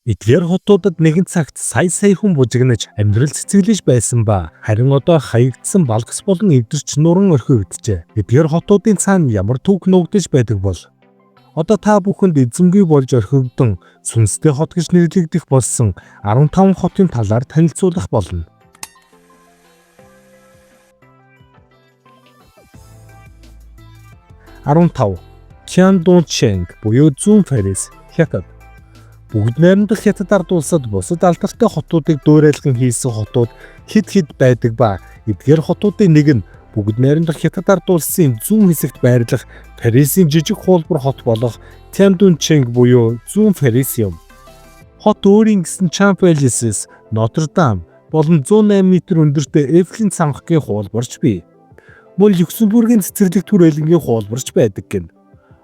Эдгээр хотуудад нэгэн цагт сая сая хүн бужигнаж амьдрал цэцэглэж байсан ба харин одоо хаягдсан балгас болон эвдэрч нуран орхигджээ. Эдгээр хотуудын цаана ямар түүх нуугдаж байдаг бол? Одоо та бүхэнд эзэмгүй болж орхигдсон сүнстэй хот гэж нэрлэгдэх болсон 15 хотын талаар танилцуулах болно. 15. Чандунчэнг буюу Зүүн Парис, Хятад. Бүгд найрамдах Хятад ард улсад бусад алдартай хотуудыг дуурайлган хийсэн хотууд хэд хэд байдаг ба эдгээр хотуудын нэг нь бүгд найрамдах Хятад ард улсын зүүн хэсэгт байрлах Парисын жижиг хуулбар хот болох Тяндунчэнг буюу Зүүн Парис юм. Хот өөрийн гэсэн Champs-Élysées, Нотр-Дам болон 108 метр өндөртэй Эйфелийн цамхагийн хуулбарч бий. Мөн Люксембургийн цэцэрлэг түрээлэнгийн хуулбарч байдаг гэнэ.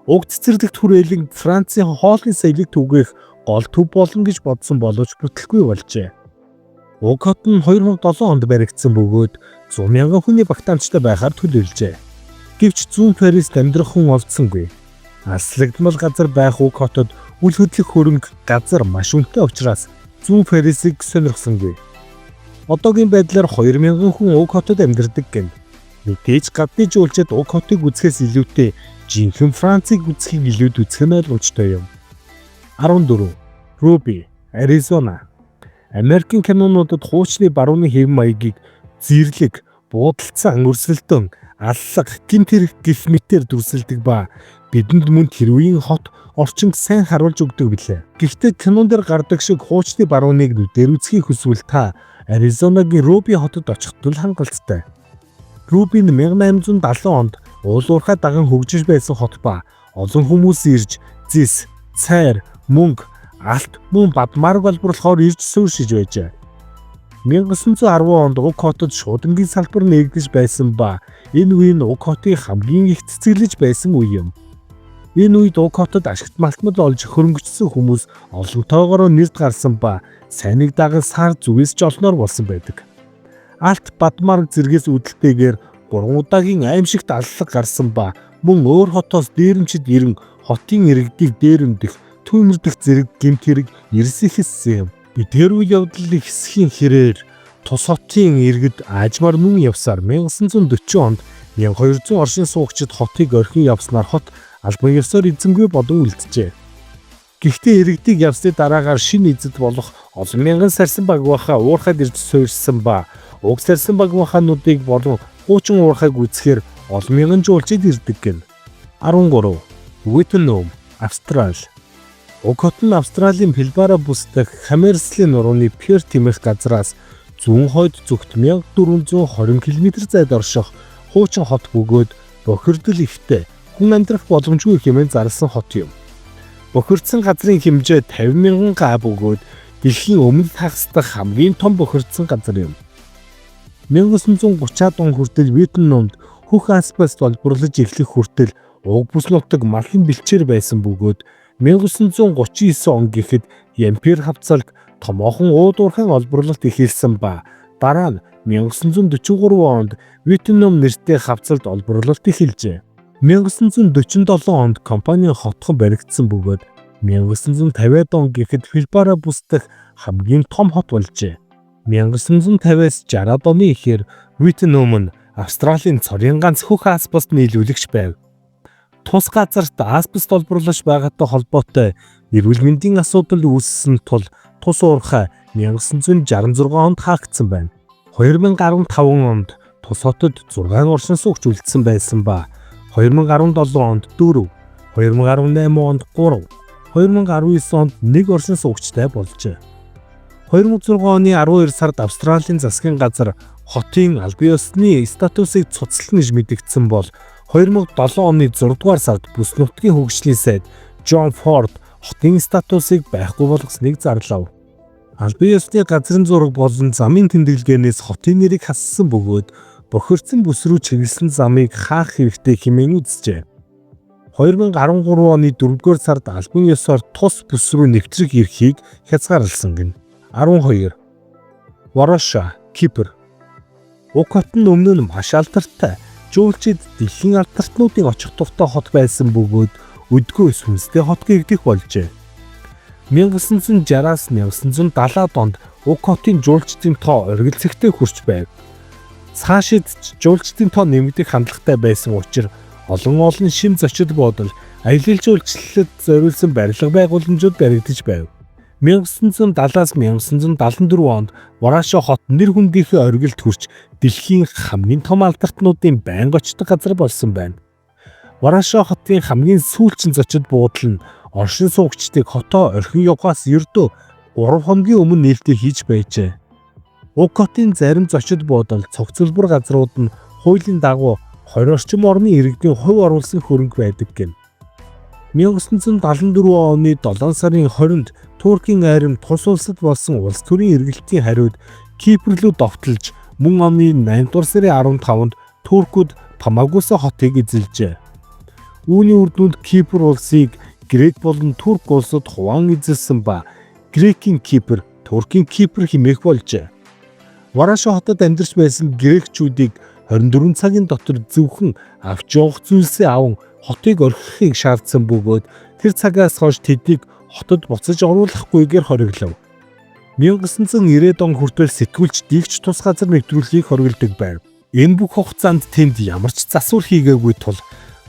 Уг цэцэрлэг түрээлэн Францын хоолны соёлыг түгээх гол төв болно гэж бодсон боловч бүтэлгүй болжээ. Уг хот нь 2007 онд баригдсан бөгөөд 100 мянган хүний багтаамжтай байхаар төлөвлөжээ. Гэвч зүүн Парист амьдрах хүн олдсонгүй. Алслагдмал газар байх уг хотод үл хөдлөх хөрөнгө газар маш үнэтэй учраас зүүн Парисыг сонирхсонгүй. Одоогийн байдлаар 2000 хүн уг хотод амьдардаг гэнэ. Мэдээж гадны жуулчид уг хотыг үзэхээс илүүтэй жинхэнэ Францыг үзэхийг илүүд үзэх нь ойлгомжтой юм. 14. Руби, Аризона. Америкийн кинонуудад хуучны барууны хэв маягийг зэрлэг, буудалцсан өрсөлдөөн, аллага, гэмт хэрэг гэх мэтээр дүрсэлдэг ба бидэнд мөн тэр үеийн хот орчинг сайн харуулж өгдөг билээ. Гэхдээ кинон дээр гардаг шиг хуучны барууныг нүдээр үзэхийг хүсвэл та Аризонагийн Руби хотод очиход л хангалттай. Руби нь 1870 онд уул уурхай даган хөгжиж байсан хот ба олон хүмүүс ирж зэс, цайр, мөнгө, алт мөн бадмаарг олборлохоор ирж суурьшиж байжээ. 1910 онд уг хотод шуудангийн салбар нээгдэж байсан ба энэ үе нь уг хотын хамгийн их цэцэглэж байсан үе юм. Энэ үед уг хотод ашигт малтмал олж хөрөнгөчсөн хүмүүс олонтойгоороо нэрд гарсан ба сайныг даган сар зүгээс ч олноор болсон байдаг. Алт бадмаар зэргээс үүдэлтэйгээр 3 удаагийн аймшигт аллага гарсан ба мөн өөр хотоос дээрэмчид ирэн хотын иргэдийг дээрэмдэх, түүмэрдэх зэрэг гэмт хэрэг эрс ихэссэн юм. Эдгээр үйл явдал ихсхийн хэрээр тус хотын иргэд аажмаар мөн явсаар 1940 онд 1200 оршин суугчид хотыг орхин явснаар хот албан ёсоор эзэнгүй болон үлджээ. Гэхдээ иргэдийг явсны дараагаар шинэ эзэд болох олон мянган сарсан багваахаа уурхайд ирж суурьшсан ба уг сарсан багваахаануудыг болон хуучин уурхайг үзэхээр олон мянган жуулчид ирдэг гэнэ. 13. Витнум, Австрали. Уг хот нь Австралийн Пилбара бүс дэх Хаммерсли нурууны Перт хэмээх газраас зүүн хойд зүгт 1420 км зайд орших хуучин хот бөгөөд бохирдол ихтэй хүн амьдрах боломжгүй хэмээн зарласан хот юм. Бохирдсон газрын хэмжээ 50 мянган га бөгөөд дэлхийн өмнөд хагас дахь хамгийн том бохирдсон газар юм. 1930-аад он хүртэл Вьетнамд хөх асбест олборлож эхлэх хүртэл уг бүс нутаг малын бэлчээр байсан бөгөөд 1939 он гэхэд Ямпир хавцалд томоохон ууд уурхайн олборлолт эхэлсэн ба дараа нь 1943 онд Вьетнам нэртэй хавцалд олборлолт эхэлжээ. 1947 онд компанийн хотхон баригдсан бөгөөд 1950-ад он гэхэд Пилбара бүс дэх хамгийн том хот болжээ. 1950-аас 60-ад оны эхээр Вьетнам нь Австралийн цорын ганц хөх асбест нийлүүлэгч байв. Тус газарт асбест олборлож байгаатай холбоотой эрүүл мэндийн асуудал үүссэн тул тус уурхай 1966 онд хаагдсан байна. 2015 онд тус хотод 6 оршин суугч үлдсэн байсан ба 2017 онд 4, 2018 онд 3, 2019 онд 1 оршин суугчтай болжээ. 2006 оны 12 сард Австралийн засгийн газар хотын албан ёсны статусыг цуцлана гэж мэдэгдсэн бол 2007 оны 6 дугаар сард бүс нутгийн хөгжлийн сайд Джон Форд хотын статусыг байхгүй болгосныг зарлав. Албан ёсны газрын зураг болон замын тэмдэглэгээнээс хотын нэрийг хассан бөгөөд бохирдсон бүс рүү чиглэсэн замыг хаах хэрэгтэй хэмээн үзжээ. 2013 оны 4-р сард албан ёсоор тус бүс рүү нэвтрэх эрхийг хязгаарласан гэнэ. 12. Вароша, Кипр. Уг хот нь өмнө нь маш алдартай жуулчид дэлхийн алдартнуудын очих дуртай хот байсан бөгөөд өдгөө сүнстэй хот гэгдэх болжээ. 1960-аас 1970-ад онд уг хотын жуулчдын тоо оргил цэгтээ хүрч байв. Цаашид ч жуулчдын тоо нэмэгдэх хандлагатай байсан учир олон олон шим зочид буудал, аялал жуулчлалд зориулсан барилга байгууламжууд баригдаж байв. 1970-аас 1974 онд Варашо хот нэр хүндийнхээ оргилд хүрч дэлхийн хамгийн том алдартнуудын байнга очдог газар болсон байна. Варашо хотын хамгийн сүүлчийн зочид буудал нь оршин суугчдыг хотоо орхин явахаас ердөө 3 хоногийн өмнө нээлттэй хийж байжээ. Уг хотын зарим зочид буудал, цогцлбор газрууд нь хуулийн дагуу 20 орчим орны иргэдийн хувь оруулсан хөрөнгө байдаг гэнэ. 1974 оны 7 сарын 20-нд Туркийн арим тус улсад болсон улс төрийн эргэлтийн хариуд Кипр лүү довтолж, мөн оны 8 дугаар сарын 15-нд Туркууд Фамагуста хотыг эзэлжээ. Үүний үр дүнд Кипр улсыг Грек болон Турк улсад хуваан эзэлсэн ба Грекийн Кипр, Туркийн Кипр хэмээх болжээ. Варашо хотод амьдарч байсан грекчүүдийг 24 цагийн дотор зөвхөн авч явах зүйлсээ аван хотыг орхихыг шаардсан бөгөөд тэр цагаас хойш тэднийг хотод буцаж оруулахгүйгээр хориглов. 1990-ад он хүртэл сэтгүүлч дийлч тус газар нэвтрүүлгийг хориглодог байв. Энэ бүх хугацаанд тэнд ямар ч засвар хийгээгүй тул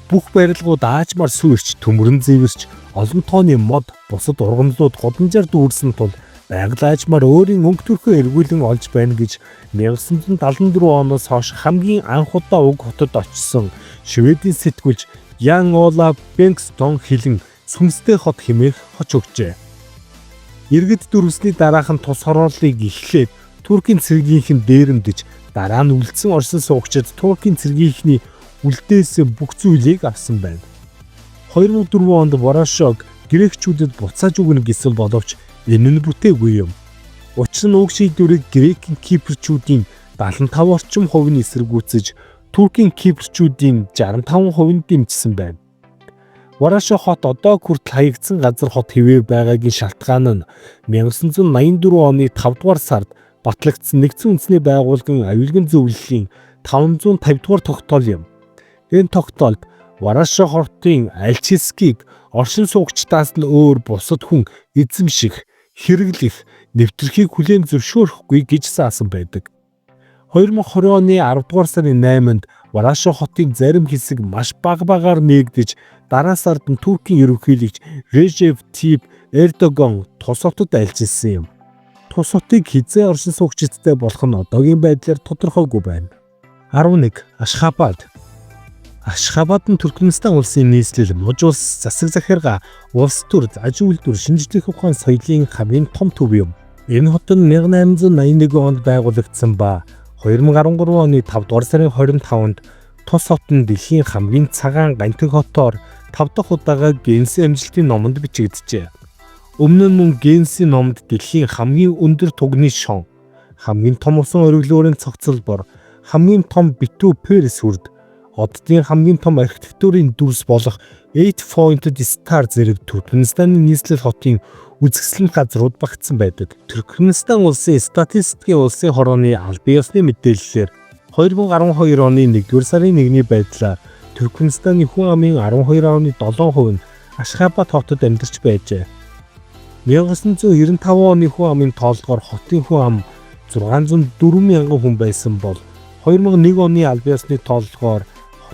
бүх барилгууд аажмаар сүйрч, төмөрөн зэвэрч, олон тооны мод, бусад ургамлууд гудамжаар дүүрсэн тул байгаль аажмаар өөрийн өнгө төрхөө эргүүлэн олж байна гэж 1974 оноос хойш хамгийн анх удаа уг хотод очсон Шведийн сэтгүүлч Ян Ола Бенгстон хэлэн сүнстэй хот хэмээх хоч өгчээ. Иргэд дүрвсний дараахан тус хорооллыг эхлээд Туркийн цэргийнхэн дээрэмдэж, дараа нь үлдсэн оршин суугчид Туркийн цэргийнхний үлдээсэн бүх зүйлийг авсан байна. 2004 онд Варашог грекчүүдэд буцааж өгнө гэсэн боловч энэ нь бүтээгүй юм. Учир нь уг шийдвэрийг Грекийн кипрчүүдийн 75 орчим хувь нь эсэргүүцэж, Туркийн кипрчүүдийн 65% нь дэмжсэн байна. Варашо хот одоо хүртэл хаягдсан газар хот хэвээр байгаагийн шалтгаан нь 1984 оны 5 дугаар сард батлагдсан Нэгдсэн Үндэсний Байгууллагын аюулгүй зөвлөлийн 550 дугаар тогтоол юм. Энэ тогтоолд Варашо хотын аль ч хэсгийг оршин суугчдаас нь өөр бусад хүн эзэмших, хэрэглэх, нэвтрэхийг хүлээн зөвшөөрөхгүй гэж заасан байдаг. 2020 оны 10 дугаар сарын 8-нд Варашо хотын зарим хэсэг маш бага багаар нээгдэж, дараа сард нь Туркийн ерөнхийлөгч Режеп Тайип Эрдоган тус хотод айлчилсан юм. Тус хотыг хэзээ оршин суугчидтай болох нь одоогийн байдлаар тодорхойгүй байна. 11. Ашхабад. Ашхабад нь Туркменистан улсын нийслэл, муж улс, засаг захиргаа, улс төр, аж үйлдвэр, шинжлэх ухаан, соёлын хамгийн том төв юм. Энэ хот нь 1881 онд байгуулагдсан ба 2013 оны 5 дугаар сарын 25-нд тус хот нь дэлхийн хамгийн цагаан ганитаг хотоор 5 дахь удаага Гиннесийн амжилтын номонд бичигджээ. Өмнө нь мөн Гиннесийн номонд дэлхийн хамгийн өндөр тугны шон, хамгийн том усан оргилуурын цогцолбор, хамгийн том битүү Феррис хүрд, оддын хамгийн том архитектурын дүрс болох Eight Pointed Star зэрэг Туркменистаны нийслэл хотын үзэсгэлэнт газрууд багтсан байдаг. Туркменистан улсын статистикийн улсын хорооны албан ёсны мэдээллээр 2012 оны 1-р сарын 1-ний байдлаар Туркменистаны хүн амын 12.7% нь Ашхабад хотод амьдарч байжээ. 1995 оны хүн амын тооллогоор хотын хүн ам 604 мянган хүн байсан бол 2001 оны албан ёсны тооллогоор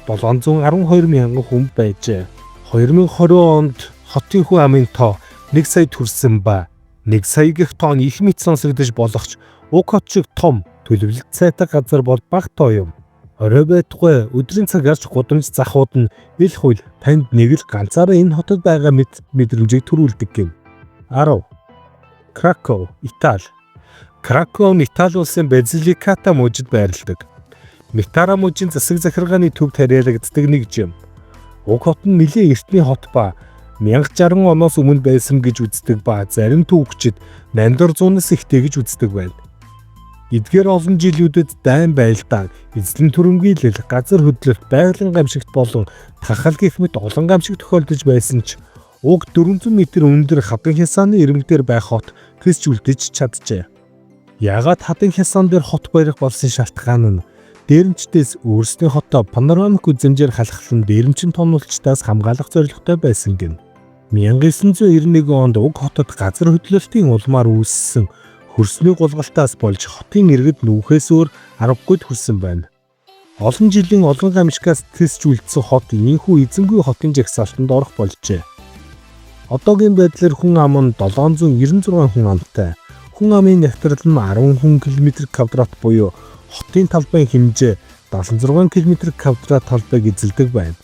712 мянган хүн байжээ. 2020 онд хотын хүн амын тоо 1 сая хүрсэн ба 1 сая гэх тоо нь их мэт сонсогдож болох ч уг хот шиг том төлөвлөлт сайтай газар бол бага тоо юм. Орой байтугай өдрийн цагаар ч гудамж захууд нь ил хууль танд нэг л ганцаараа энэ хотод байгаа мэт мэдрэмжийг төрүүлдэг гэнэ. 10. Краков, Итали. Краков нь Итали улсын Базиликата мужид байрладаг. Матера мужийн засаг захиргааны төвд харьяалагддаг нэг жим. Уг хот нь нэлээн эртний хот ба 1060 оноос өмнө байсан гэж үздэг ба зарим түүхчид 8 дугаар зуунаас эхтэй гэж үздэг байна. Эдгээр олон жилүүдэд дайн байлдаан, эзлэн түрэмгийлэл, газар хөдлөлт, байгалийн гамшигт болон тахал гэх мэт олон гамшиг тохиолдож байсан ч уг 400 м өндөр хадан хясааны ирмэг дээр байх хот тэсч үлдэж чаджээ. Яагаад хадан хясаан дээр хот барих болсон шалтгаан нь дээрэмчдээс өөрсдийн хотоо панорамик үзэмжээр халахлан дээрэмчин тонолчдаас хамгаалах зорилготой байсан гэнэ. 1991 онд уг хотод газар хөдлөлтийн улмаар үүссэн хөрсний гулгалтаас болж хотын иргэд нүүхээс өөр аргагүйд хүрсэн байна. Олон жилийн олон гамшигаас тэсч үлдсэн хот ийнхүү эзэнгүй хотын жагсаалтанд орох болжээ. Одоогийн байдлаар хүн ам нь 796 хүн амтай. Хүн амын нягтрал нь 10 хүн км квадрат буюу хотын талбайн хэмжээ 76 км квадрат талбайг эзэлдэг байна.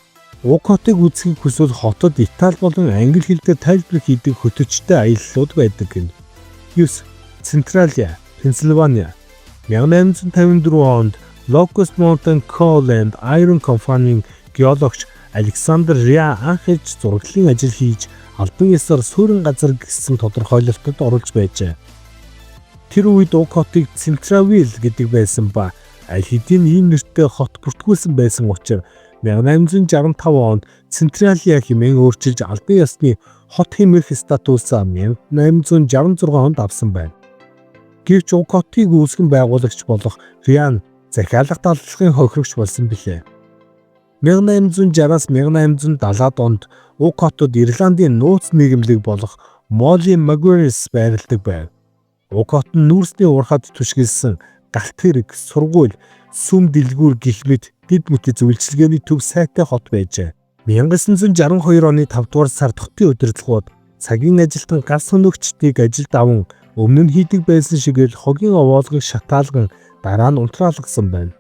Уг хотыг үзэхийг хүсвэл хотод итали болон англи хэл дээр тайлбар хийдэг хөтөчтэй аяллууд байдаг гэнэ. 9. Централиа, Пенсильвания. 1854 онд Locust Mountain Coal and Iron Company-ийн геологч Александр Риа анх ирж зураглалын ажил хийж албан ёсоор суурин газар гэсэн тодорхойлолтод оруулж байжээ. Тэр үед уг хотыг Централвилл гэдэг байсан ба аль хэдийн ийм нэртэй хот бүртгүүлсэн байсан учраас 1865 онд Централиа хэмээн өөрчилж албан ёсны хот хэмээх статусаа 1866 онд авсан байна. Гэвч уг хотыг үүсгэн байгуулагч болох Риан захиалга даллахын хохирогч болсон билээ. 1860-аас 1870-ад онд уг хотод Ирландын нууц нийгэмлэг болох Molly Maguires байрладаг байв. Уг хот нь нүүрсний уурхайд түшиглэсэн галт тэрэг, сургууль, сүм дэлгүүр гэх мэт дэд бүтэц үйлчилгээний төв сайтай хот байжээ. 1962 оны 5 дугаар сард хотын удирдлагууд цагийн ажилтан галс хөнөөгчдийг ажилд аван өмнө нь хийдэг байсан шигээр л хогийн овоолгыг шатаалган дараа нь унтраалгасан байна.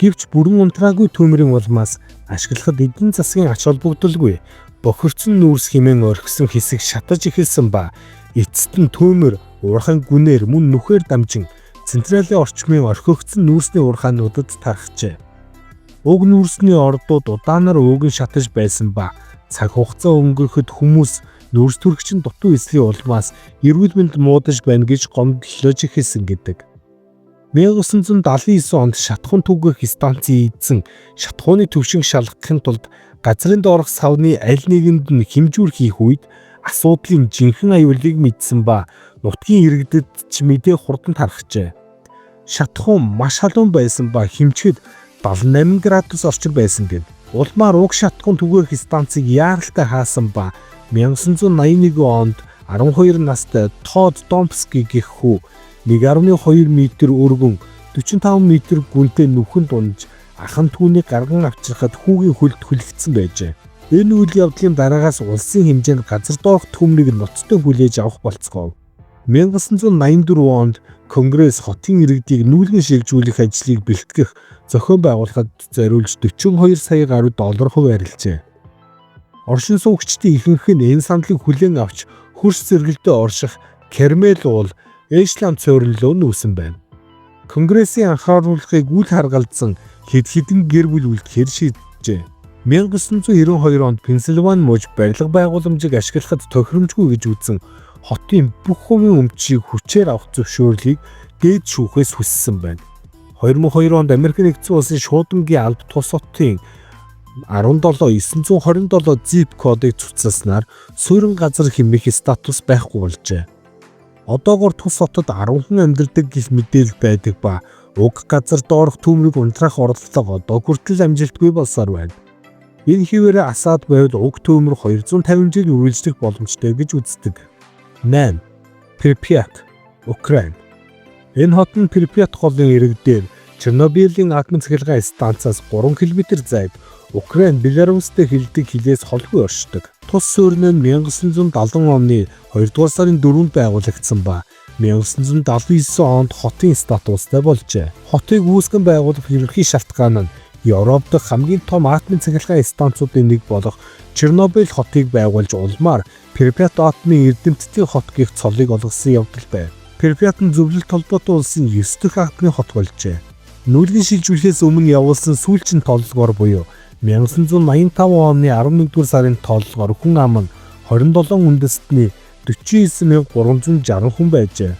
Гэвч бүрэн унтраагүй төмрийн улмаас ашиглахад эдийн засгийн ач холбогдолгүй бохирдсон нүүрс хэмээн орхисон хэсэг шатаж эхэлсэн ба эцэст нь төмөр уурхайн гүнээр мөн нүхээр дамжин Централийн орчмын орхигдсон нүүрсний уурхайнуудад тархжээ. Уг нүүрсний ордууд удаанаар ууган шатаж байсан ба цаг хугацаа өнгөрөхөд хүмүүс нүүрс түрхэгч нь дутуу эслийн улмаас эрүүл мэнд муудаж байна гэж гомдлож эхэлсэн гэдэг. 1979 онд шатахуун түгээх станцын эзэн шатахууны түвшинг шалгахын тулд газрын доорх савны аль нэгэнд нь хэмжүүр хийх үед асуудлын жинхэнэ аюулыг мэдсэн ба нутгийн иргэдэд ч мэдээ хурдан тархжээ. Шатахуун маш халуун байсан ба хэмжихэд 78 градус орчим байсан гэнэ. Улмаар уг шатахуун түгээх станцыг яаралтай хаасан ба 1981 онд 12 настай Тод Домпски гэх хүү 1.2 метр өргөн, 45 метр гүнтэй нүхэнд унаж ах нь түүнийг гарган авчрахад хүүгийн хөлд хүлэгдсэн байжээ. Энэ үйл явдлын дараагаас улсын хэмжээнд газар доорх төмрийг ноцтой хүлээж авах болцгоов. 1984 онд Конгресс хотын иргэдийг нүүлгэн шилжүүлэх ажлыг бэлтгэх зохион байгуулахад зориулж 42 сая гаруй доллар хуваарлажээ. Оршин суугчдын ихэнх нь энэ саналыг хүлээн авч хөрс зэргэлдээ орших Кармел уул, Эшланд суурин руу нүүсэн байна. Конгрессийн анхааруулгыг үл харгалзан хэд хэдэн гэр бүл үлдэхээр шийджээ. 1992 онд Пенсильвани муж барилга байгууламжийг ашиглахад тохиромжгүй гэж үзэн хотын бүх хувийн өмчийг хүчээр авах зөвшөөрлийг дээд шүүхээс хүссэн байна. 2002 онд Америк Нэгдсэн Улсын шуудангийн алба тус хотын 17927 zip кодыг цуцалснаар суурин газар хэмээх статус байхгүй болжээ. Одоогоор тус хотод 10 хүн амьдардаг гэх мэдээлэл байдаг ба уг газар доорх төмрийг унтраах оролдлого одоо хүртэл амжилтгүй болсоор байна. Энэ хэвээрээ асаад байвал уг төмөр 250 жил үргэлжлэх боломжтой гэж үздэг. 8. Припят, Украин. Энэ хот нь Припят голын эрэг дээр Чернобылийн атомын цахилгаан станцаас 3 км зайд Украин Беларустай хилдэг хилээс холгүй оршдог. Тус суурин нь 1970 оны 2 дугаар сарын 4-нд байгуулагдсан ба 1979 онд хотын статустай болжээ. Хотыг үүсгэн байгуулах ерөнхий шалтгаан нь Европ дахь хамгийн том атомын цахилгаан станцуудын нэг болох Чернобыль хотыг байгуулж улмаар Припят атомын эрдэмтдийн хот гэх цолыг олгосон явдал байв. Припят нь Зөвлөлт Холбоотой Улсын 9 дэх атомын хот болжээ. Нүүлгэн шилжүүлэхээс өмнө явуулсан сүүлчийн тооллогоор буюу 1985 оны 11-р сарын тооллогоор хүн ам нь 27 үндэстний 49360 хүн байжээ.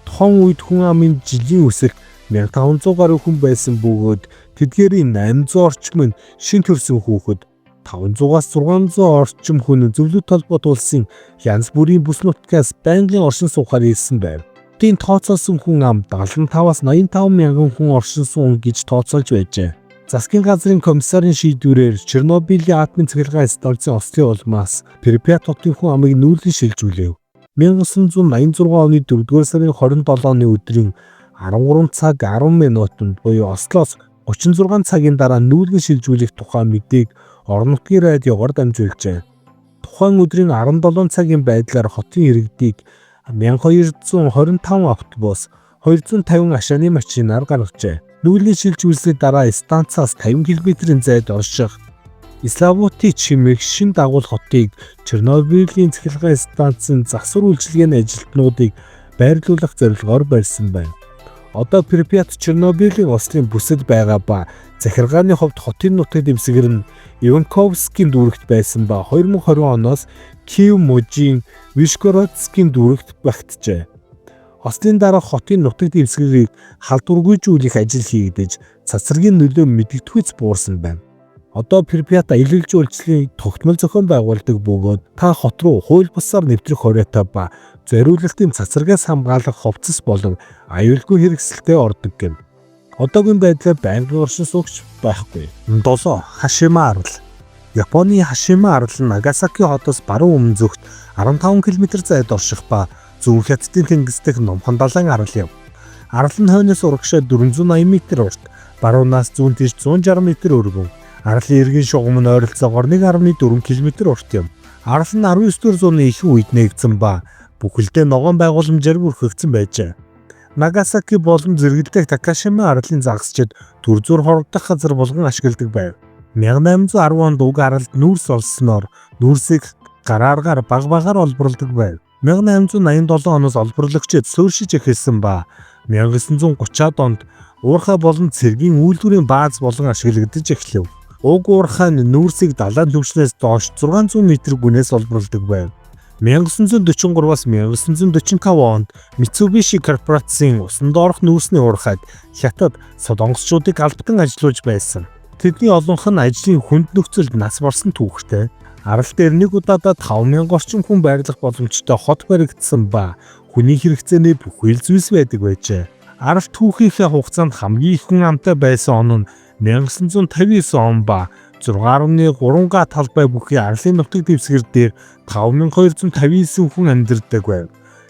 Тухайн үед хүн амын жилийн өсөлт 1500 гаруй хүн байсан бөгөөд тэдгээрийн 800 орчим нь шинэ төрсэн хүүхэд, 500-аас 600 орчим хүн Зөвлөлт Холбоотой Улсын янз бүрийн бүс нутгаас байнгын оршин суухаар ирсэн байв. Хотын тооцоолсон хүн ам 75-аас 85 мянган хүн оршин сууна гэж тооцоолж байжээ. Засгийн газрын комиссарын шийдвэрээр Чернобылийн атомын цахилгаан станцын ослын улмаас Припят хотын хүн амыг нүүлгэн шилжүүлэв. 1986 оны 4-р сарын 27-ны өдрийн 13 цаг 10 минутанд буюу ослоос 36 цагийн дараа нүүлгэн шилжүүлэх тухай мэдээг орон нутгийн радиогоор дамжуулжээ. Тухайн өдрийн 17 цагийн байдлаар хотын иргэдийг 1225 автобус, 250 ашааны машинаар гаргажээ. Нүүлгэн шилжүүлсний дараа станцаас 50 км-ийн зайд орших Славутич хэмээх шинэ дагуул хотыг Чернобылийн цахилгаан станцын засвар үйлчилгээний ажилтнуудыг байрлуулах зорилгоор барьсан байна. Одоо Припят Чернобылийн ослын бүсэд байгаа ба захиргааны хувьд хотын нутаг дэвсгэр нь Иванковскийн дүүрэгт байсан ба 2020 оноос Киев мужийн Вишгородскийн дүүрэгт багтжээ. Ослын дараа хотын нутаг дэвсгэрийг халдваргүйжүүлэх ажил хийгдэж, цацрагийн нөлөө мэдэгдэхүйц буурсан байна. Одоо Припят аялал жуулчлалын тогтмол зохион байгуулдаг бөгөөд та хот руу хууль бусаар нэвтрэх хориотой ба зориулалтын цацрагаас хамгаалах хувцас болон аюулгүй хэрэгсэлтэй ордог гэнэ. Одоогийн байдлаар байнгын оршин суугч байхгүй. 7. Хашима арал. Японы Хашима арал нь Нагасаки хотоос баруун өмнө зүгт 15 км зайд орших ба зүүн Хятадын тэнгис дэх номхон далайн арал юм. Арал нь хойноос урагшаа 480 м урт, баруунаас зүүн тийш 160 м өргөн. Арлын эргэн шугам нь ойролцоогоор 1.4 км урт юм. Арал нь 19 дугаар зууны ихэнх үед нээгдсэн ба бүхэлдээ ногоон байгууламжаар бүрхэгдсэн байжээ. Нагасаки болон зэрэгэлдэх Такашима арлын загасчид түр зуур хорогдох газар болгон ашигладаг байв. 1810 онд уг аралд нүүрс олсноор нүүрсийг гарааргаар бага багаар олборлодог байв. 1887 оноос олборлагчид суурьшиж эхэлсэн ба 1930-ад онд уурхай болон цэргийн үйлдвэрийн бааз болон ашиглагдаж эхлэв. Уг уурхай нь нүүрсийг далайн түвшнээс доош 600 м гүнээс олборлодог байв. 1943-аас 1945 онд Mitsubishi корпорацийн усан доорх нүүрсний уурхайд Хятад, Солонгосчуудыг албатан ажилуулж байсан. Тэдний олонх нь ажлын хүнд нөхцөлд нас барсан түүхтэй. Арал дээр нэг удаадаа 5000 орчим хүн байрлах боломжтой хот баригдсан ба хүний хэрэгцээний бүхий л зүйлс байдаг байжээ. Арал түүхийнхээ хугацаанд хамгийн их хүн амтай байсан он нь 1959 он ба 6.3 га талбай бүхий арлын нутаг дэвсгэр дээр 5259 хүн амьдардаг байв.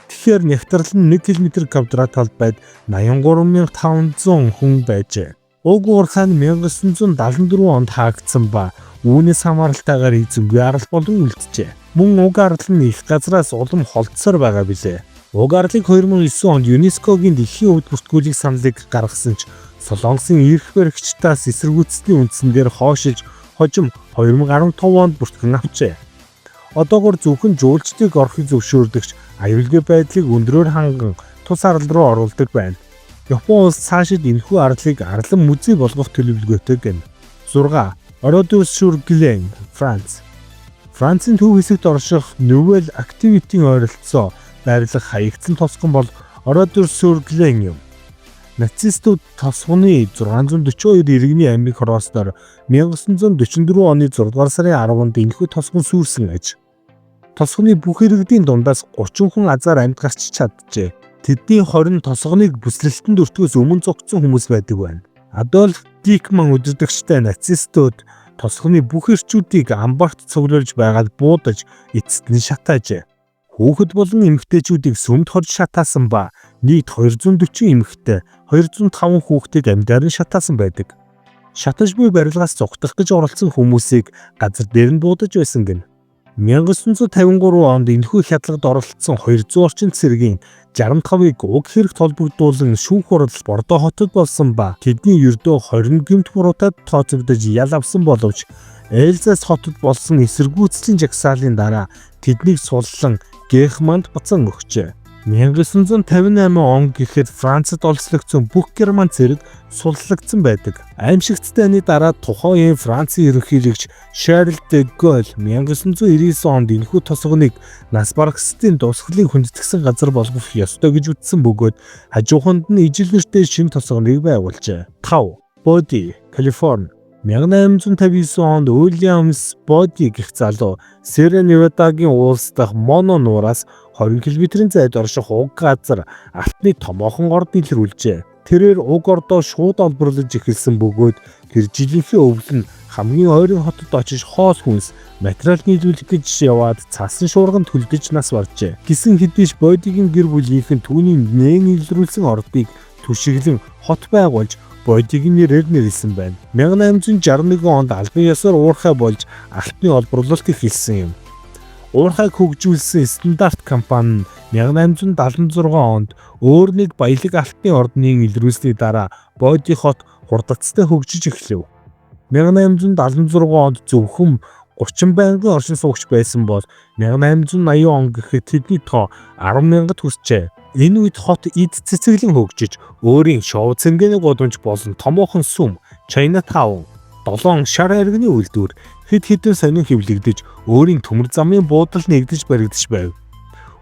Тэгэхээр нягтрал нь 1 км квадрат талбайд 83,500 хүн байжээ. Уг уурхай нь 1974 онд хаагдсан ба үүнээс хамааралтайгаар эзэнгүй арал болон үлджээ. Мөн уг арал нь эх газраас улам холдсоор байгаа билээ. Уг арлыг 2009 онд ЮНЕСКО-гийн дэлхийн өвд бүртгүүлэх саналыг гаргасан ч Солонгосын эрх баригчдаас эсэргүүцсэний үндсэн дээр хойшилж хожим 2015 онд бүртгэн авчээ. Одоогор зөвхөн жуулчдыг орохыг зөвшөөрдөг ч аюулгүй байдлыг өндрөөр ханган тус арал руу оруулдаг байна. Япон улс цаашид энэхүү арлыг арлан музей болгох төлөвлөгөөтэй гэнэ. 6. Oradour-sur-Glane, Франц. Францын төв хэсэгт орших Nouvelle Aquitaine ойролцоо байрлах хаягдсан тосгон бол Oradour-sur-Glane юм. Нацистууд тосгоны 642 иргэний амийг хороосноор 1944 оны 6 дугаар сарын 10-нд энэхүү тосгон сүйрсэн аж. Тосгоны бүх иргэдийн дундаас 30 хүн азаар амьд гарч чаджээ. Тэдний 20 нь тосгоныг бүслэлтэнд өртөхөөс өмнө зугтсан хүмүүс байдаг байна. Адольф Дикман удирдагчтай нацистууд тосгоны бүх эрчүүдийг амбарт цуглуулж байгаад буудаж эцэст нь шатаажээ. Хүүхэд болон эмэгтэйчүүдийг сүмд хорж шатаасан ба нийт 240 эмэгтэй, 205 хүүхдийг амьдаар нь шатаасан байдаг. Шатаж буй барилгаас зугтах гэж оролдсон хүмүүсийг газар дээр нь буудаж байсан гэнэ. 1953 онд энэхүү хядлагад оролцсон 200 орчим цэргийн 65-ыг уг хэрэгт холбогдуулан шүүх хурал Бордо хотод болсон ба тэдний ердөө 20 гэмт буруутад тооцогдож ял авсан боловч Элзас хотод болсон эсэргүүцлийн жагсаалын дараа тэднийг суллан Германд буцаан өгчээ. 1958 он гэхэд Францад олзлогдсон бүх герман цэрэг суллагдсан байдаг. Аймшигт дайны дараа тухайн үеийн Францын ерөнхийлөгч Шарль де Голь 1999 онд энэхүү тосгоныг нас барагсдын дурсгалыг хүндэтгэсэн газар болгох ёстой гэж үзсэн бөгөөд хажууханд нь ижил нэртэй шинэ тосгоныг байгуулжээ. 5. Боди, Калифорни. 1859 онд Уильямс Боди гэх залуу Сьерра Невадагийн уулс дахь Моно нуураас 20 км-ийн зайд орших уг газар алтны томоохон орд илрүүлжээ. Тэрээр уг ордоо шууд олборлож эхэлсэн бөгөөд тэр жилийнхээ өвөл нь хамгийн ойрын хотод очиж хоол хүнс, материал нийлүүлэх гэж яваад цасан шуурганд түлдэж нас баржээ. Гэсэн хэдий ч Бодигийн гэр бүлийнх нь түүний нээн илрүүлсэн ордыг түшиглэн хот байгуулж Бодигийн нэрээр нэрлэсэн байна. 1861 онд албан ёсоор уурхай болж алтны олборлолт эхэлсэн юм. Уурхайг хөгжүүлсэн Стандарт компани нь 1876 онд өөр нэг баялаг алтны ордны илрүүлсний дараа Боди хот хурдацтай хөгжиж эхлэв. 1876 онд зөвхөн 30 байнгын оршин суугч байсан бол 1880 он гэхэд тэдний тоо 10 мянгад хүрчээ. Энэ үед хот эд цэцэглэн хөгжиж, өөрийн шоу цэнгэний гудамж болон томоохон сүм, Chinatown, долоон шар айрганы үйлдвэр, хэд хэдэн сонин хэвлэгдэж, өөрийн төмөр замын буудал нээгдэж баригдаж байв.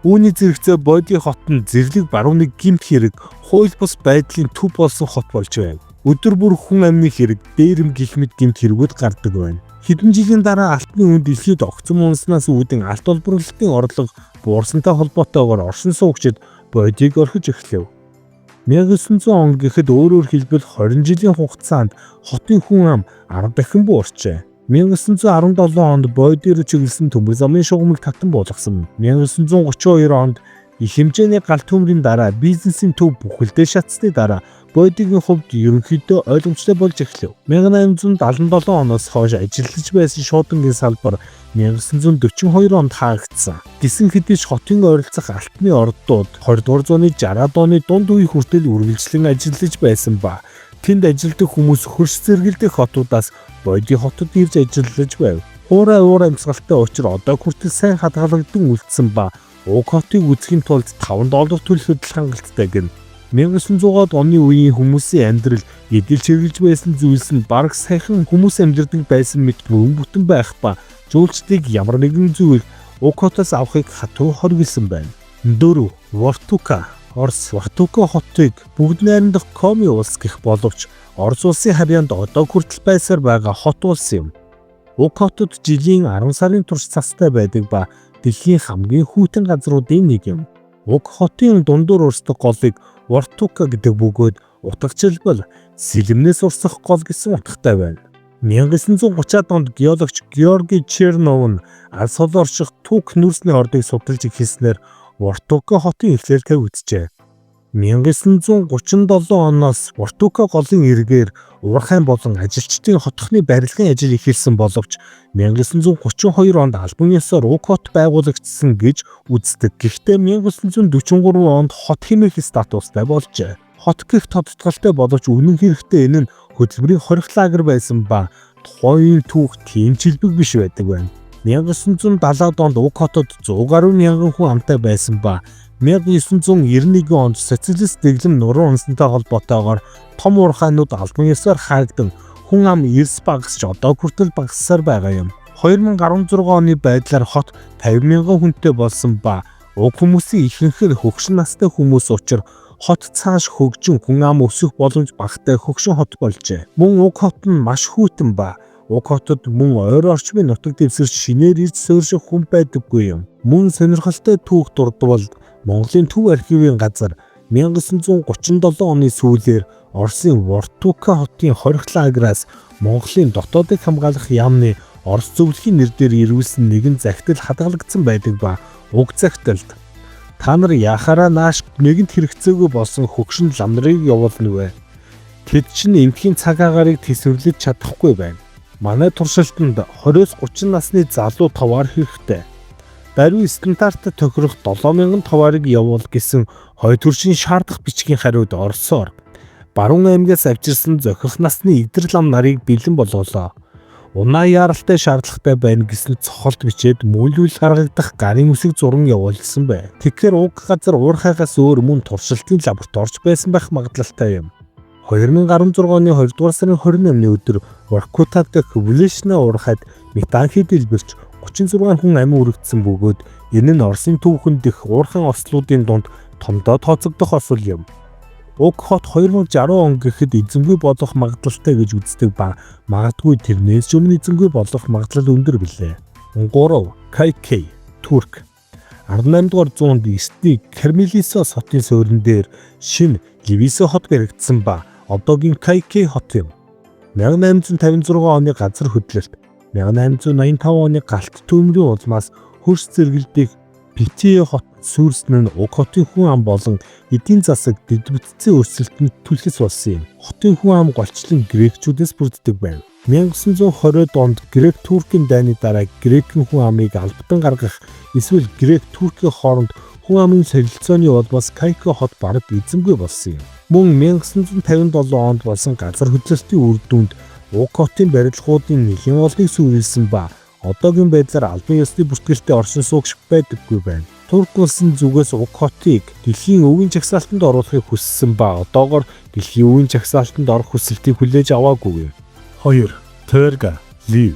Үүний зэрэгцээ Боди хот нь зэрлэг барууны гэмт хэрэг, хууль бус байдлын төв болсон хот болж байв. Өдөр бүр хүн амны хэрэг, дээрэм гэх мэт гэмт хэрэгүүд гардаг байна. Хэдэн жилийн дараа алтны үн дэлхийд огцом унаснаас үүдэн алт олборлолтын орлого буурсантай холбоотойгоор оршин суугчид Бодиг орхиж эхлэв. 1900 он гэхэд өөрөөр хэлбэл 20 жилийн хугацаанд хотын хүн ам 10 дахин буурчээ. 1917 онд Боди руу чиглэсэн төмөр замын шугамыг татан буулгасан. 1932 онд их хэмжээний галт төмрийн дараа бизнесийн төв бүхэлдээ шатсны дараа Бодигийн хувьд ерөнхийдөө ойлгомжтой болж эхлэв. 1877 оноос хойш ажиллаж байсан шуудангийн салбар 1942 онд хаагдсан. Гэсэн хэдий ч хотын ойролцох алтны ордууд 20 дугаар зууны 60-аад оны дунд үе хүртэл үргэлжлэн ажиллаж байсан ба тэнд ажилладаг хүмүүс хөрш зэрэгэлдэх хотуудаас Боди хотод ирж ажиллаж байв. Хуурай уур амьсгалтай учир одоо хүртэл сайн хадгалагдан үлдсэн ба уг хотыг үзэхийн тулд 5 доллар төлөхөд л хангалттай гэнэ. 1900-аад оны үеийн хүмүүсийн амьдрал, эдэлж хэрэглэж байсан зүйлс нь бараг саяхан хүмүүс амьдардаг байсан мэт бүрэн бүтэн байх ба жуулчдыг ямар нэгэн зүйл уг хотоос авахыг хатуу хориглосон байна. 4. Вортука. Орос Вортука хотыг бүгд найрамдах Коми улс гэх боловч Орос улсын харьяанд одоо хүртэл байсаар байгаа хот улс юм. Уг хотод жилийн 10 сарын турш цастай байдаг ба дэлхийн хамгийн хүйтэн газруудын нэг юм. Уг хотын дундуур урсдаг голыг Вортука гэдэг бөгөөд утгачлбал сэлэмнээс урсах гол гэсэн утгатай байна. 1930-аад онд геологч Георгий Чернов нь алс хол орших Тук нүүрсний ордыг судалж эхэлснээр Вортука хотын эхлэл тавигджээ. 1937 оноос Вортука голын эргээр уурхайн болон ажилчдын хотхны барилгын ажил эхэлсэн боловч 1932 онд албан ёсоор уг хот байгуулагдсан гэж үздэг. Гэхдээ 1943 онд хот хэмээх статустай болжээ. Хот гэх тодотголтой боловч үнэн хэрэгтээ энэ нь хөдөлмөрийн хорих лагер байсан ба тухайн үеийн түүх тийм ч элбэг биш байдаг байна. 1970-аад онд уг хотод 100 гаруй мянган хүн амтай байсан ба 1991 онд социалист дэглэм нуруу унсантай холбоотойгоор том уурхайнууд албан ёсоор хаагдан хүн ам эрс багасч одоо хүртэл багассаар байгаа юм. 2016 оны байдлаар хот 50 мянган хүнтэй болсон ба уг хүмүүсийн ихэнх нь хөгшин настай хүмүүс учир хот цааш хөгжин хүн ам өсөх боломж багатай хөгшин хот болжээ. Мөн уг хот нь маш хүйтэн ба уг хотод мөн ойр орчмын нутаг дэвсгэрт шинээр ирж суурьших хүн байдаггүй юм. Мөн сонирхолтой түүх дурдвал Монголын төв архивын газар 1937 оны сүүлээр Оросын Вортука хотын хорих лагераас Монголын дотоодыг хамгаалах яамны Орос зөвлөхийн нэр дээр ирүүлсэн нэгэн захидал хадгалагдсан байдаг ба уг захидалд та нар яхаараа нааш нэгэнт хэрэгцээгүй болсон хөгшин лам нарыг явуулна вэ? Тэд чинь эндхийн цаг агаарыг тэсвэрлэж чадахгүй байна. Манай туршилтанд 20-с 30 насны залуу товар хэрэгтэй. Бариу стандартад тохирох 7000 товарыг явуул гэсэн хойд төршийн шаардах бичгийн хариуд Оросоор Баруун аймгаас авчирсан зохих насны эдэр лам нарыг бэлэн болголоо. Унаа яаралтай шаардлагатай байна гэсэн цохолт бичээд мөн гаргагдах гарын үсэг зуран явуулсан бай. Тэгэхээр уг газар уурхайгаас өөр мөн туршилтын лабораторич байсан байх магадлалтай юм. 2016 оны 2 дугаар сарын 28-ны өдөр Воркута дахь Влешна уурхайд метан хий дэлбэрч 36 хүн амин өргөдсөн бөгөөд энэ нь Оросын түүхэн дэх уурхайн ослуудын дунд томдоо тооцогдох осол юм. Уг хот 2060 он гэхэд эзэнгүй болох магадлалтай гэж үздэг ба магадгүй тэрнээс ч өмнө эзэнгүй болох магадлал өндөр билээ. 3. KK Турк. 18 дугаар зуунд эртний Кармелисос хотын суурин дээр шинэ Ливисо хот баригдсан ба одоогийн Кайке хот юм. 1856 оны газар хөдлөлт, 1885 оны галт төмрийн улмаас хөрс зэрэгэлдэх Питие хот сүрсэн нь уг хотын хүн ам болон эдийн засаг дэд бүтцийн өөрчлөлтөнд түлхэс болсон юм. Хотын хүн ам голчлон грекчүүдээс бүрддэг байв. 1920-од онд Грек Туркийн дайны дараа грекийн хүн амыг албадан гаргах эсвэл Грек Туркийн хооронд хүн амын солилцооны улмаас Кайко хот бараг эзэмгүй болсон юм. Мөн 1957 онд болсон газар хөдлөлтийн үр дүнд уг хотын барилгуудын нэлээн олныг сүрэлсэн ба одоогийн байдлаар албан ёсны бүртгэлтэй оршин суугч байдаггүй байна. Турк улсын зүгээс уг хотыг дэлхийн өвийн жагсаалтанд оруулахыг хүссэн ба одоогоор дэлхийн өвийн жагсаалтанд орох хүсэлтийг хүлээж аваагүй юм. 2. Таверга, Лив.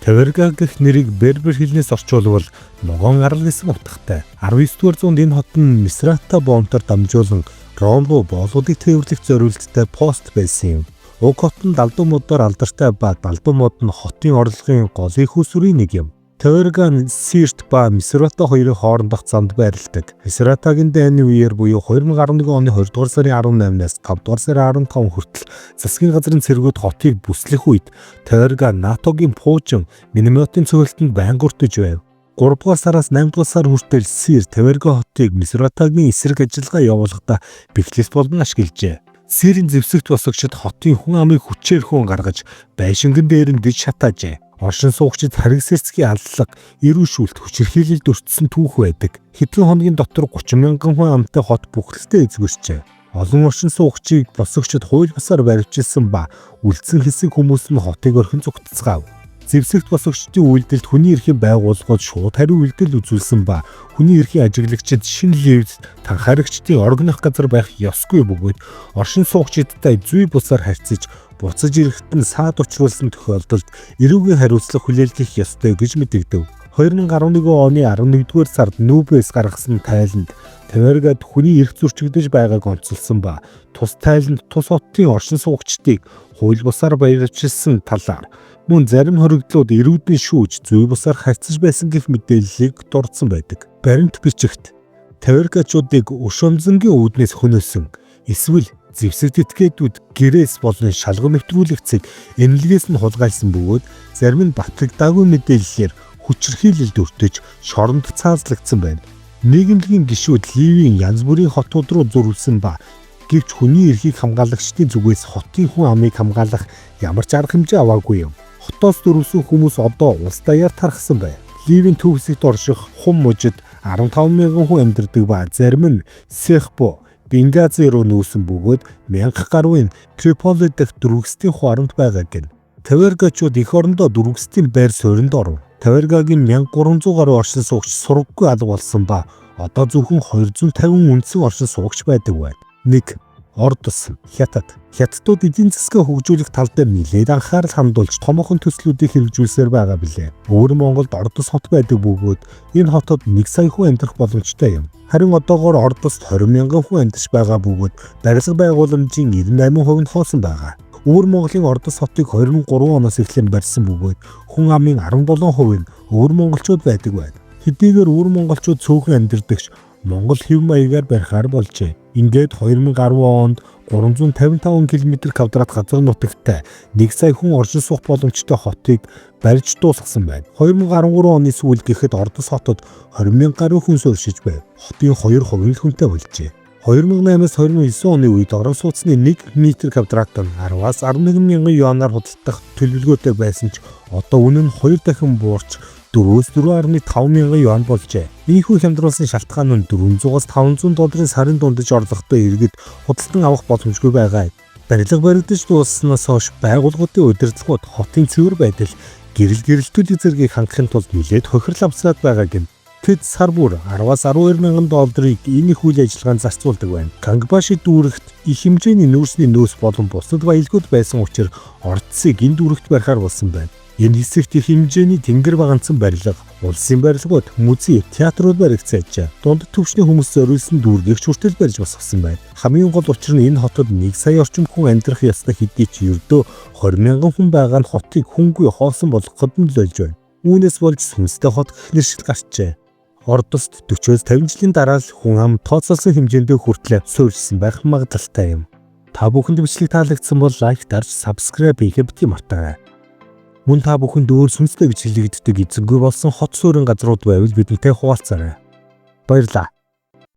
Таверга гэх нэрийг бербер хэлнээс орчуулвал ногоон арал гэсэн утгатай. 19 дугаар зуунд энэ хот нь Мисрата бомтоор дамжуулан Ром руу боолуудыг тээвэрлэх зориулттай пост байсан юм. Уг хот нь далдуу модоор алдартай ба далдуу мод нь хотын орлогын гол их усүрийн нэг юм. Таверга нь Сирт ба Мисрата хоёрын хоорондох замд байрладаг. Мисратагийн дайны үеэр буюу 2011 оны 20 дугаар сарын 18-наас 5 дугаар сарын 15 хүртэл засгийн газрын цэргүүд хотыг бүслэх үед Таверга НАТОгийн пуужин минометын цогцолтонд байнга өртөж байв. 3 дугаар сараас 8 дугаар сар хүртэл Сир Таверга хотыг Мисратагийн эсрэг ажиллагаа явуулахдаа бэхлэс болон ашиглажээ. Сирийн зэвсэгт босогчид хотын хүн амыг хүчээр хөөн гаргаж байшинган дээр нь дэж шатаажээ. Оршин суугчид хариг сэрцгийн аллага, эрүүшүүлэлт, хүчирхийлэлд өртсөн түүх байдаг. Хэдэн хоногийн дотор 30 мянган хүн амтай хот бүхэлдээ эзгэрчээ. Олон оршин суугчийг босогчид хууль бусаар баривчилсан ба үлдсэн хэсэг хүмүүс нь хотыг орхин зугтацгаав. Зэвсэгт босогчдын үйлдэлд хүний эрхийн байгууллагууд шууд хариу үйлдэл үзүүлсэн ба хүний эрхийн ажиглагчид шинэ Ливд танхаарагчдын оргиных газар байх ёсгүй бөгөөд оршин суугчидтай зүй бусаар харьцаж буцаж ирэхэд нь саад учруулсан тохиолдолд эрүүгийн хариуцлага хүлээлгэх ёстой гэж мэдэгдэв. 2011 оны 11-р сард Нүбэс гаргасан тайланд Тавергад хүний эрх зөрчигдөж байгааг онцолсон ба тус тайланд тус хотын оршин суугчдыг хууль бусаар баярчилсан талаар мөн зарим хоригдлууд эрүүдний шүүж зүй бусаар харьцаж байсан гэх мэдээллийг дурдсан байдаг. Баримт бичигт Тавергачуудыг Өшөнзөнгийн үүднээс хөнөөсөн эсвэл зэвсэг этгээдүүд гэрээс болон шалган нэвтрүүлэгцийг энэлгээс нь хулгайлсан бөгөөд зарим нь батлагдаагүй мэдээллээр хүчирхийлэлд өртөж шоронд цаазлагдсан байна. Нийгэмлэгийн гишүүд Ливийн янз бүрийн хотууд руу зөрүүлсэн ба гэвч хүний эрхийг хамгаалагчдын зүгээс хотын хүн амыг хамгаалах ямар ч арга хэмжээ аваагүй юм. Хотоос дөрвсөн хүмүүс одоо улс даяар тархсан байна. Ливийн төв хэсэгт орших хум мужид 15 мянган хүн амьдардаг ба зарим нь Сехбо, Бенгази руу нүүсэн бөгөөд 1000 гаруй нь Триполи дахь дөрвөсдийн хуарамт байгаа гэнэ. Тавергачууд эх орондоо дөрвөсдийн байр суурьнд оров. Тавергагийн 1300 гаруй оршин суугч сураггүй алга болсон ба одоо зөвхөн 250 үндсэн оршин суугч байдаг байна. 1. Ордос, Хятад. Хятадууд эдийн засгаа хөгжүүлэх тал дээр нэлээд анхаарал хандуулж томоохон төслүүдийг хэрэгжүүлсээр байгаа билээ. Өвөр Монголд Ордос хот байдаг бөгөөд энэ хотод 1 сая хүн амьдрах боломжтой юм. Харин одоогоор Ордост 20 мянган хүн амьдарч байгаа бөгөөд барилга байгууламжийн 98% нь хоосон байгаа. Өвөр Монголын Ордос хотыг 2003 оноос эхлэн барьсан бөгөөд хүн амын 17% нь өвөр монголчууд байдаг байна. Хэдийгээр өвөр монголчууд цөөхөн амьдардагч Монгол хэв маягаар барихаар болжээ. Ингээд 2010 онд 355 км квадрат газар нутагтай 1 сая хүн оршин суух боломжтой хотыг барьж дуусгасан байна. 2013 оны сүүл гэхэд Ордос хотод 20 мянган гаруй хүн суурьшиж байв. Хотын 2% л хүнтэй болжээ. 2008-аас 2009 оны үед орон сууцны 1 м квадрат нь 10-аас 11 мянган юанаар худалдах төлөвлөгөөтэй байсан ч одоо үнэ нь 2 дахин буурч 4-өөс 4.5 мянган юан болжээ. Ийхүү хямдруулсан шалтгаан нь 400-аас 500 долларын сарын дундаж орлоготой иргэд худалдан авах боломжгүй байгаа. Барилга баригдаж дууссанаас хойш байгууллагуудын удирдлагууд хотын цэвэр байдал, гэрэл гэрэлтүүлэг зэргийг хангахын тулд нэлээд хохирол авсраад байгаа гэнэ. Тэд сар бүр 10-аас 12 мянган долларыг энэ их үйл ажиллагаанд зарцуулдаг байна. Кангбаши дүүрэгт их хэмжээний нүүрсний нөөц болон бусад баялгууд байсан учраас Ордсыг энэ дүүрэгт барихаар болсон байна. Энэ хэсэгт их хэмжээний тэнгэр баганцсан барилга, улсын барилгууд, музей, театрууд баригдсан ажээ. Дунд түвшний хүмүүс зориулсан дүүргийг ч хүртэл барьж босгосон байна. Хамгийн гол учир нь энэ хотод 1 сая орчим хүн амьдрах ёстой хэдий ч ердөө 20 мянган хүн байгаа нь хотыг хүнгүй хоосон болгоход нь нөлөөлж байна. Үүнээс болж сүнстэй хот гэх нэршил гарчээ. Ордост 40-өөс 50 жилийн дараа л хүн ам тооцоолсон хэмжээндээ хүртлээр суурьшсан байх магадлалтай юм. Та бүхэнд бичлэг таалагдсан бол like дарж, subscribe хийхээ битгий мартаарай. Мөн та бүхэнд өөр сүнстэй гэж хэлэгддэг эзэнгүй болсон хот суурин газрууд байвал бидэнтэй хуваалцаарай. Баярлалаа.